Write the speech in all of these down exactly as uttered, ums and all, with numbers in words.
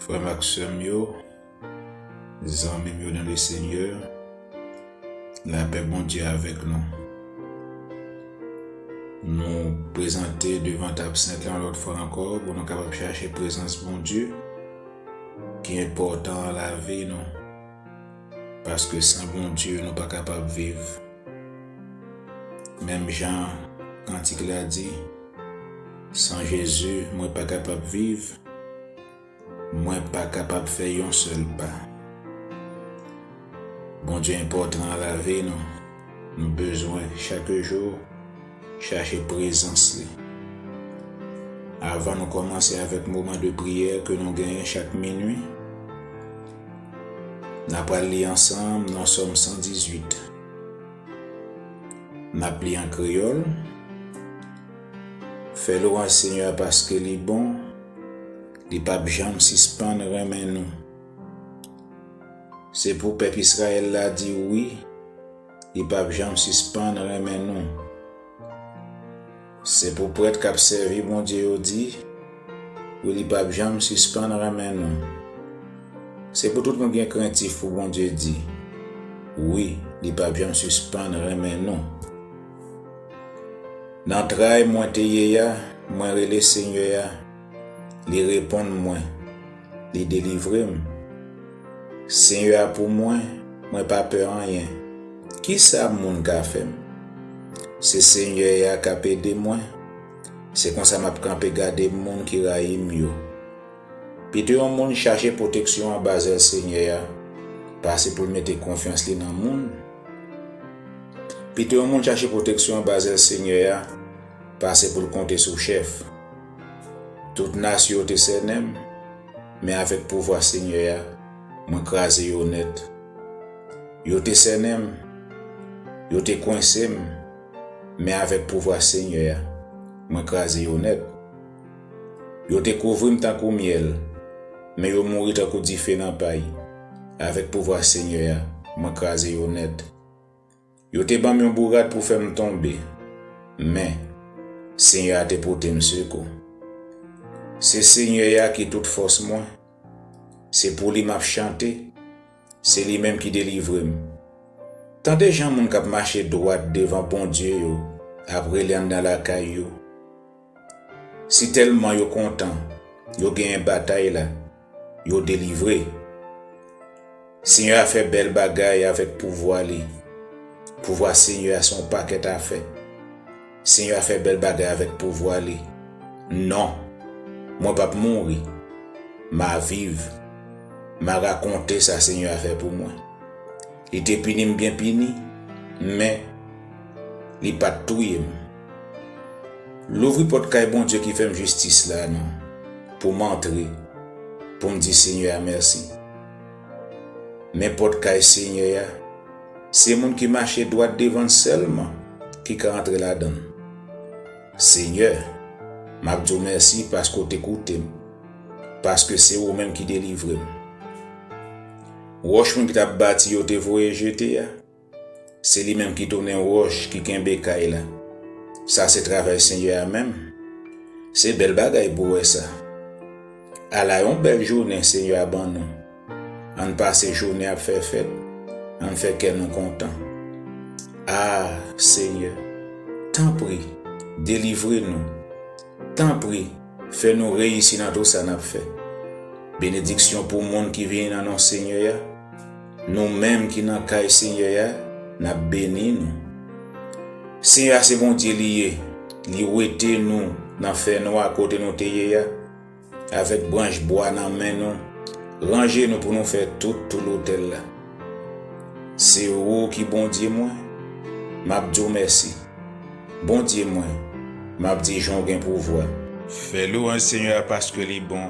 Frè m ak sè m yo, zanmi m yo nan le Senyè, lapè Bondye avèk nou. Nou prezante devan tab sent lan yon lòt fwa ankò pou nou kapab chache prezans Bondye ki enpòtan nan lavi nou. Paske san Bondye, nou pa kapab viv. Menm jan kantik la di, san Jezi, mwen pa kapab viv, mwen pa kapab fè yon sèl pa. Bondye enpòtan nan lavi nou. Nou bezwen chak jou chache prezans li. Avan nou kòmanse avèk moman de priyè ke nou genyen chak minui, n a pral li ansanm nan Sòm san dizuit. N ap li an kreyòl. Fè lwanj Senyè a paske li bon, li p ap janm sispann renmen nou. Se pou pèp Izrayèl la di wi, li p ap janm sispann renmen nou. Se pou prèt k ap sèvi Bondye yo di, wi, li p ap janm sispann renmen nou. Se pou tout moun gen krentif pou Bondye di, wi, li p ap janm sispann renmen nou. Nan tray mwen te ye a, mwen rele Senyè a, li reponn mwen, li delivre m. Senyè a pou mwen, mwen pa pè anyen. Kisa moun ka fè m? Se Senyè a k ap ede mwen. Se konsa m ap kanpe gade moun ki rayi m yo. Pito yon moun chache pwoteksyon anba zèl Senyè a, pase pou l mete konfyans li nan moun. Pito yon moun chache pwoteksyon anba zèl Senyè a, pase pou l konte sou chèf. Tout nasyon yo te sènen m, men avèk pouvwa Senyè a, mwen kraze yo nèt. Yo te sènen m, yo te kwense m, men avèk pouvwa Senyè a, mwen kraze yo nèt. Yo te kouvri m tankou myèl, men yo mouri tankou dife nan pay. Avèk pouvwa Senyè a, mwen kraze yo nèt. Yo te ban m yon bourad pou fè m tonbe, men Senyè a te pote m sekou. Se Senyè a ki tout fòs mwen, se pou li m ap chante, se li menm ki delivre m. Tande jan moun k ap mache dwat devan Bondye yo ap rele anndan lakay yo. Si tèlman yo kontan, yo genyen batay la, yo delivre. Senyè a fè bèl bagay avèk pouvwa li. Pouvwa Senyè a se yon pakèt afè. Senyè a fè bèl bagay avèk pouvwa li. Non, mwen p ap mouri. M a viv. M a rakonte sa Senyè a fè pou mwen. Li te pini m byen pini, men li pa t touye m. Louvri pòt kay Bondye ki fè m jistis la non, pou m antre, pou m di Senyè a mèsi. Men pòt kay Senyè a, se moun ki mache dwat devan l sèlman ki ka antre ladan l. Senyè, m ap di w mèsi paske w te koute m, paske se ou menm ki delivre m. Wòch moun ki t ap bati yo te voye jete a, se li menm ki tounen wòch ki kenbe kay la. Sa se travay Senyè a menm. Se bèl bagay pou wè sa. Ala yon bèl jounen Senyè a ban nou. Ann pase jounen ap fè fèt, ann fè kè nou kontan. A, Senyè, tanpri, delivre nou. Tanpri, fè nou reyisi nan tou sa n ap fè. Benediksyon pou moun ki vini nan non Senyè a. Nou menm ki nan kay Senyè a, n ap beni nou. Senyè a se Bondye li ye. Li wete nou nan fènwa kote nou te ye a. Avèk branch bwa nan men nou, ranje nou pou nou fè tout tou lotèl la. Se ou ki Bondye mwen, m ap di w mèsi. Bondye mwen, m ap di jan w gen pouvwa. Fè lwanj Senyè a paske li bon,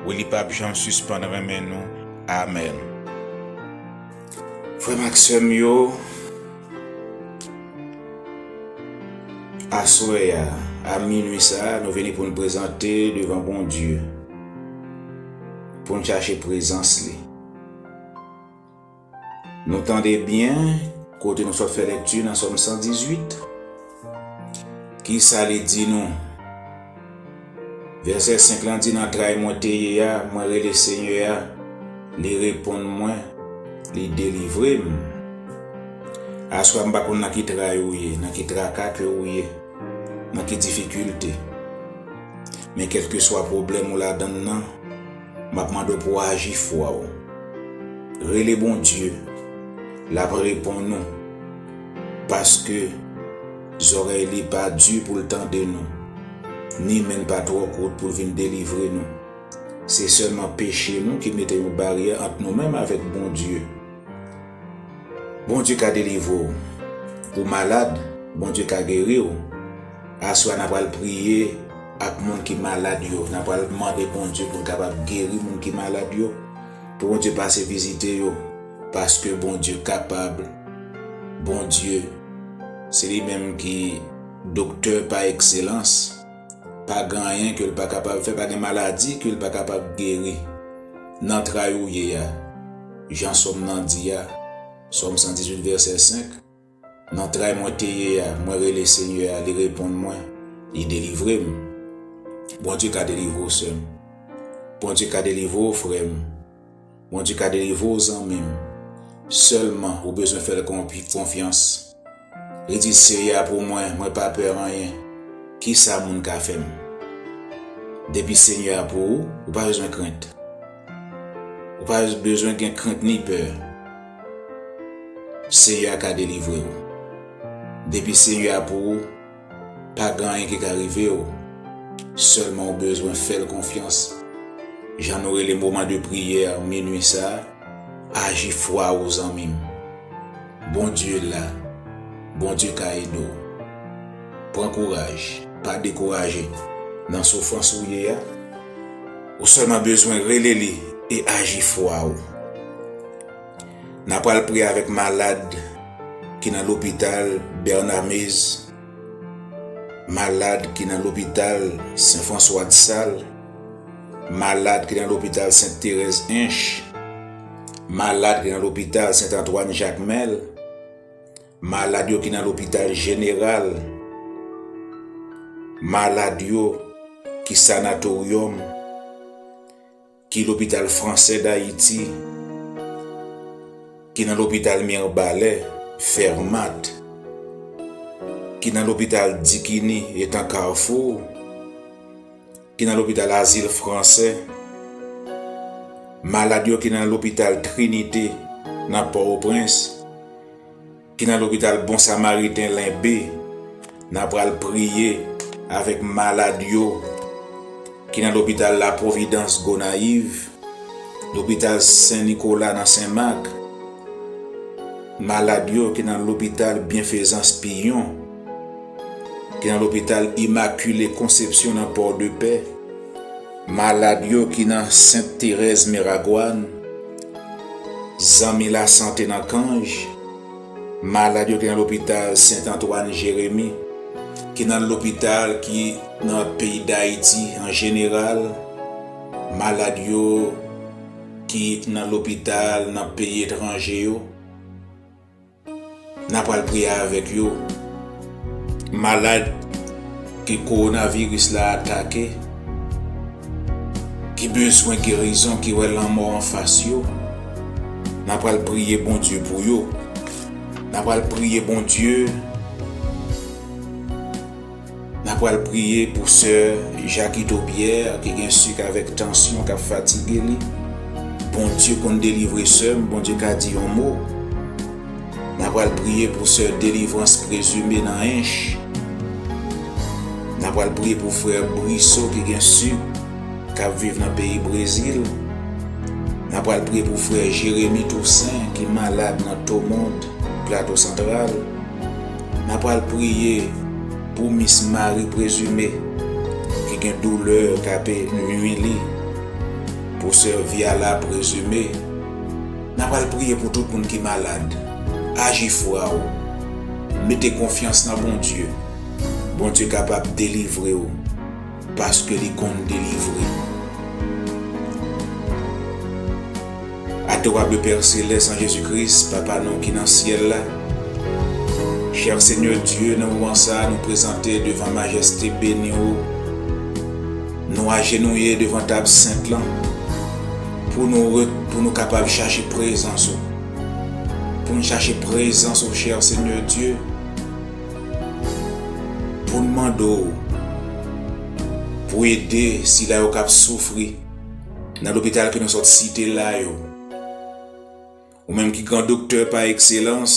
wi, li p ap janm sispann renmen nou. Amèn. Frè m ak sè m yo, aswè a, a minui sa a, nou vini pou n prezante devan Bondye, pou n chache prezans li. Nou tande byen kote nou sot fè lekti nan Sòm san dizuit. Kisa li di nou? Vèsè senk lan di, "Nan tray mwen te ye a, mwen rele Senyè a, li reponn mwen, li delivre m." Aswè a, m pa konn nan ki tray ou ye, nan ki traka ke ou ye, nan ki difikilte. Men kèlkeswa pwoblèm ou ladan l nan, m ap mande w pou w aji fwa w. Rele Bondye, l ap reponn ou. Paske zòrèy li pa di pou l tande nou, ni men l pa twò kout pou l vin delivre nou. Se sèlman peche nou ki mete yon baryè ant nou menm avèk Bondye. Bondye ka delivre w. Ou malad, Bondye ka geri w. Aswè a, n a pral priye ak moun ki malad yo. N a pral mande Bondye pou l kapab geri moun ki malad yo. Pou Bondye pase vizite yo. Paske Bondye kapab. Bondye, se li menm ki doktè pa ekselans. Pa gen anyen ke l pa kapab fè, pa gen maladi ke l pa kapab geri. Nan tray ou ye a, jan Sòm nan di a, Sòm san dizuit, vèsè senk, "Nan tray mwen te ye a, mwen rele Senyè a, li reponn mwen, li delivre m." Bondye ka delivre w, sè m. Bondye ka delivre w, frè m. Bondye ka delivre w, zanmi m. Sèlman, ou bezwen fè l konpi-, konfyans. Li di, "Seyè a pou mwen, mwen pa pè anyen. Kisa moun ka fè m?" Depi Senyè a pou ou, ou pa bezwen krent. Ou pa bezwen gen krent ni pè. Seyè a ka delivre w. Depi Senyè a pou ou, pa gen anyen ki ka rive w. Sèlman ou bezwen fè l konfyans. Jan nou rele moman de priyè minui sa a, aji fwa ou, zanmi m. Bondye la. Bondye ka ede w. Pran kouraj. Pa dekouraje. Nan soufrans ou ye a, ou sèlman bezwen rele li e aji fwa ou. N a pral priye avèk malad ki nan lopital Bernamez, malad ki nan lopital Sen Franswa de Sal, malad ki nan lopital Sent Terèz Ench, malad ki nan lopital Sent Antwàn Jakmèl, malad yo ki nan lopital jeneral, malad yo ki sanatoryòm, ki lopital Fransè Dayiti, ki nan lopital Mirbalè, Fèmat, ki nan lopital Dikini, etan Kafou, ki nan lopital Azil Fransè, malad yo ki nan lopital Trinite nan Pòtoprens, ki nan lopital Bon Samariten Lenbe, n a pral priye avèk malad yo ki nan lopital La Providence Gonayiv, lopital Sen Nikola nan Senmak, malad yo ki nan lopital Byenfezans Piyon, ki nan lopital Imakile Konsepsyon nan Pòdepè, malad yo ki nan Sent Terèz Miragwàn, zanmi lasante nan Kanj, malad yo ki nan lopital Sent Antwàn Jeremi, ki nan lopital ki nan peyi Dayiti an jeneral, malad yo ki nan lopital nan peyi etranje yo, n a pral priye avèk yo. Malad ke kowonaviris la atake, ki bezwen gerizon, ki wè lanmò anfas yo, n a pral priye Bondye pou yo. N a pral priye Bondye. N a pral priye pou sè Jakito Pyè ki gen sik avèk tansyon k ap fatige li. Bondye konn delivre sè m, Bondye ka di yon mo. N a pral priye pou sè Delivrans Prezime nan Ench. N a pral priye pou frè Briso ki gen sik, k ap viv nan peyi Brezil. N a pral priye pou frè Jeremi Tousen ki malad nan Tomond, Plato Santral. N a pral priye pou Mis Mari Prezime ki gen doulè k ape nwi li, pou sè Viala Prezime. N a pral priye pou tout moun ki malad. Aji fwa w. Mete konfyans nan Bondye. Bondye kapab delivre w, paske li konn delivre. Adorab Pè Selès an Jezi Kris, Papa nou ki nan syèl la, chè Senyè Dye, nan moman sa a, nou prezante devan majeste beni ou Nou ajenouye devan tab sent lan pou nou re-, pou nou kapab chache prezans ou. Pou n chache prezans ou, chè Senyè Dye. Pou n mande w pou ede sila yo k ap soufri nan lopital ke nou sot site la yo. Ou menm ki gran doktè pa ekselans,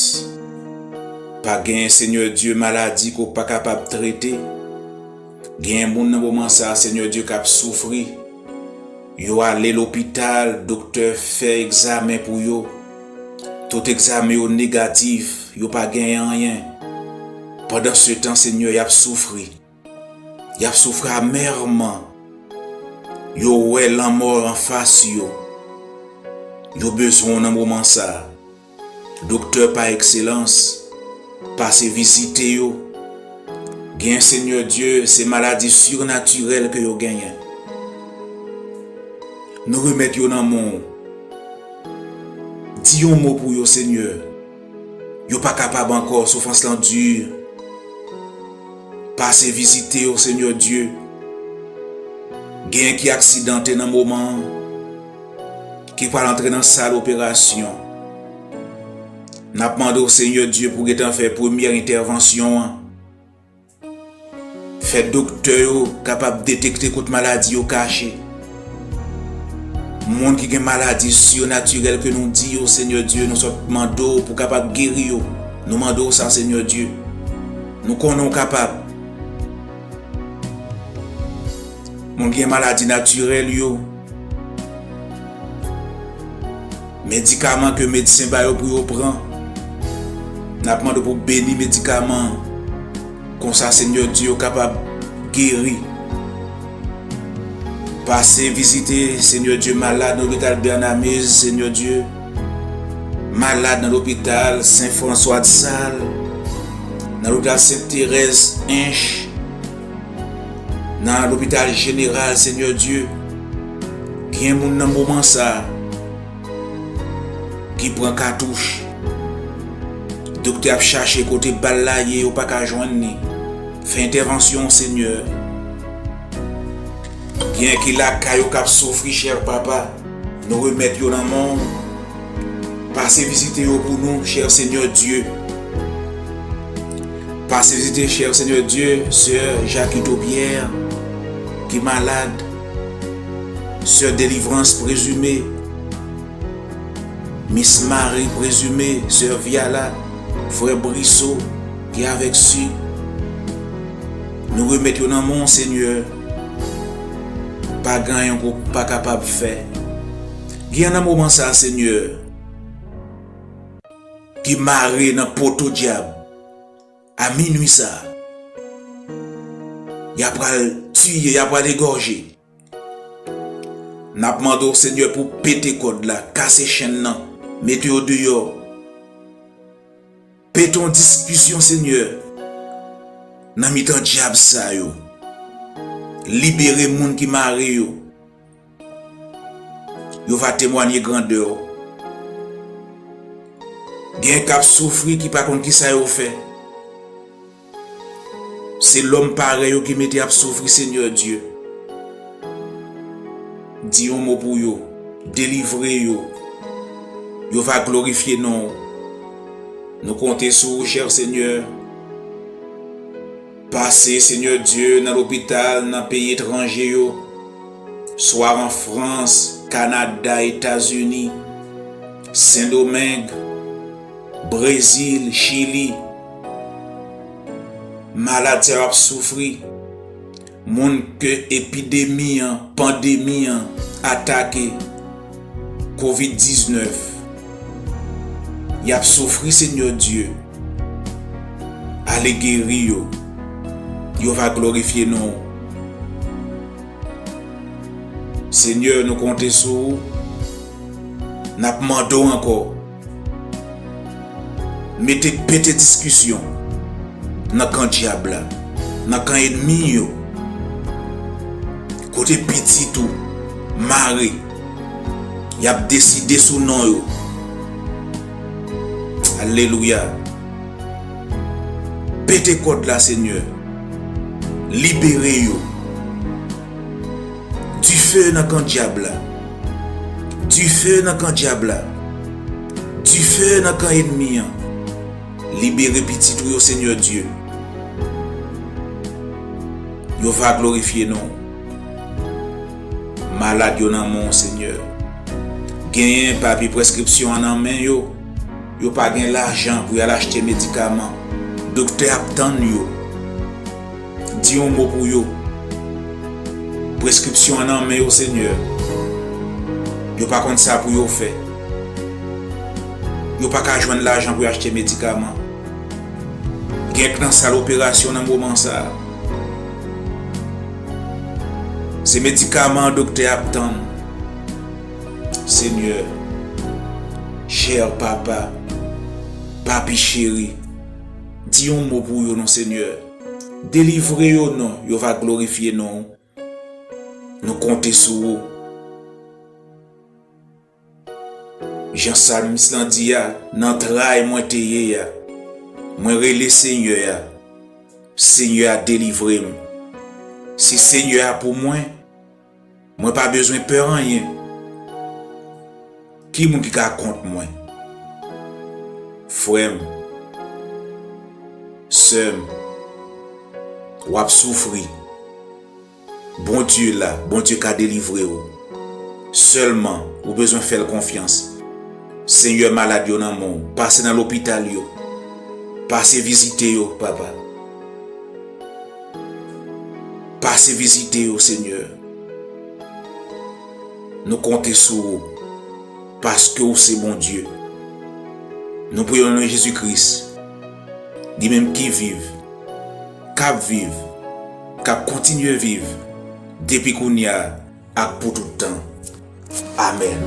pa gen, Senyè Dye, maladi ke w pa kapab trete. Gen moun nan moman sa a, Senyè Dye, k ap soufri. Yo ale lopital, doktè fè egzamen pou yo. Tout egzamen yo negatif, yo pa gen anyen. Pandansetan, Senyè, y ap soufri. Y ap soufri amèman. Yo wè lanmò anfas yo. Yo bezwen w nan moman sa a. Doktè pa ekselans, pase vizite yo. Gen, Senyè Dye, se maladi sirnatirèl ke yo genyen. Nou remèt yo nan men w. Di yon mo pou yo, Senyè. Yo pa kapab ankò, soufrans lan di. Pase vizite yo, Senyè Dye. Gen ki aksidante nan moman an, ki pral antre nan sal operasyon. N ap mande w, Senyè Dye, pou gentan fè premyè entèvansyon an. Fè doktè yo kapab detekte kot maladi yo kache. Moun ki gen maladi sirnatirèl ke nou di yo, Senyè Dye, nou sot mande w pou kapab geri yo. Nou mande w sa, Senyè Dye. Nou konnen w kapab. Moun ki gen maladi natirèl yo, medikaman ke medsen ba yo pou yo pran, n ap mande w pou beni medikaman an. Konsa, Senyè Dye, yo kapab geri. Pase vizite, Senyè Dye, malad nan lopital Bènamez, Senyè Dye. Malad nan lopital Sen Franswa de Sal, nan lopital Sent Terèz Ench, nan lopital jeneral, Senyè Dye. Gen moun nan moman sa a ki pran katouch. Doktè ap chache kote bal la ye, yo pa ka jwenn li. Fè entèvansyon, Senyè. Gen ki lakay yo k ap soufri, chè Papa. Nou remèt yo nan men w. Pase vizite yo pou nou, chè Senyè Dye. Pase vizite, chè Senyè Dye, sè Jakito Pyè, ki malad. Sè Delivrans Prezime. Mis Mari Prezime, sè Vyala, frè Briso, ki avèk Sik. Nou remèt yo nan men w, Senyè. Pa gen anyen ke w pa kapab fè. Gen nan moman sa a, Senyè, ki mare nan poto dyab. A minwi sa a, y a pral tiye, y a pral egòje. N ap mande w, Senyè, pou pete kòd la, kase chenn nan, mete yo deyò. Pete yon diskisyon, Senyè, nan mitan dyab sa yo. Libere moun ki mare yo. Yo va temwanye grandè w. Gen k ap soufri ki pa konn kisa yo fè. Se lòm parèy yo ki mete ap soufri, Senyè Dye. Di yon mo pou yo, delivre yo. Yo va glorifye non w. Nou konte sou ou, chè Senyè. Pase, Senyè Dye, nan lopital, nan peyi etranje yo, swa an Frans, Kanada, Etazini, Sendomeng, Brezil, Chili. Malad sa yo ap soufri. Moun ke epidemi an, pandemi an atake, kovid diznèf, y ap soufri, Senyè Dye. Ale geri yo. Yo va glorifye non w. Senyè, nou konte sou ou. N ap mande w ankò. Mete, pete diskisyon nan kan dyab la, nan kan ènmi yo. Kote pitit ou mare, y ap deside sou non yo. Alelouya. Pete kòd la, Senyè. Libere yo. Dife nan kan dyab la. Dife nan kan dyab la. Dife nan kan ènmi an. Libere pitit ou yo, Senyè Dye. Yo va glorifye non w. Malad yo nan men w, Senyè. Genyen papye preskripsyon an nan men yo. Yo pa gen lajan pou y al achte medikaman. Doktè ap tann yo. Di yon mo pou yo. Preskripsyon an nan men yo, Senyè. Yo pa konn sa pou yo fè. Yo pa ka jwenn lajan pou y achte medikaman. Gen k nan sal operasyon nan moman sa a. Se medikaman an doktè ap tann. Senyè, chè papa, papi cheri, di yon mo pou yo non, Senyè. Delivre yo non, yo va glorifye non w. Nou konte sou ou. Jan salmis lan di a, nan tray mwen te ye a, mwen rele Senyè a. Senyè a delivre m. Si Senyè a pou mwen, mwen pa bezwen pè anyen. Ki moun ki ka kont mwen? Frè m, sè m, w ap soufri. Bondye la, Bondye ka delivre w. Sèlman, ou bezwen fè l konfyans. Senyè, malad yo nan men w. Pase nan lopital yo. Pase vizite yo, papa. Pase vizite yo, Senyè. Nou konte sou ou, paske ou se Bondye. Nou priye nan non Jezi Kris, li menm ki viv, k ap viv, k ap kontinye viv, depi kounye a ak pou tout tan. Amèn.